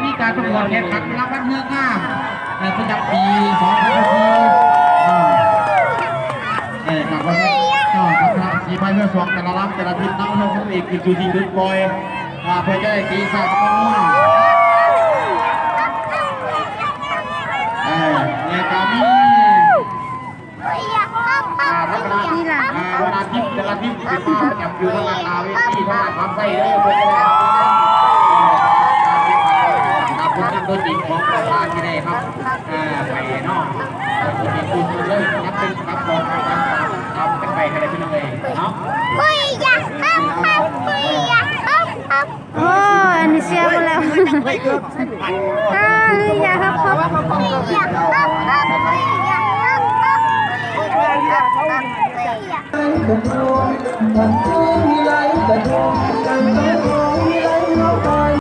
ມີການປະກວດແຂ່ງຂັນລາງວັນເຮືອງາມ ເອີ ປະຈຳປີສອງພັນຊາວສີ່ ເອີ ເອີ ກັບເຈົ້າທັກສະສີພາຍເຮືອສອງແຕ່ລະລຳແຕ່ລະທິດເນາະ ເຮົາເອກຂຶ້ນສູ່ທີ່ຈຸດປ່ອຍ ອ່າ ເພື່ອຈະໄດ້ຕີສາກກັບງົວ ເອີ ແລະກະມີ ອ່າ ລັກສະນະ ອ່າ ເວລາທີມແຕ່ລະທີມຊິມາປະຈຳຢູ່ທາງດ້ານໜ້າເວທີທາງດ້ານຝັ່ງຊ້າຍເດີ ເພື່ອຈະໄດ້ຮັບການແຂ່ງຂັນຕາມຜົນງານຕົວຈິງຂອງປະທານທີ່ໄດ້ຮັບ ອ່າ ໄປເນາະ ເປັນຜູ້ເລີຍ ນັບເປັນກັບຂອງ ຕາມກັນໄປກໍໄດ້ ພີ່ນ້ອງເອີຍເນາະ. ໂອ້ຍ ອັນນີ້ເສຍໝົດແລ້ວ ອ່າ ຢ່າຮັບ ຮັບ ກະທົງ ກະທົງ ມີຫຼາຍກະທົງ ກະທົງ ມີຫຼາຍເຮົາໄປ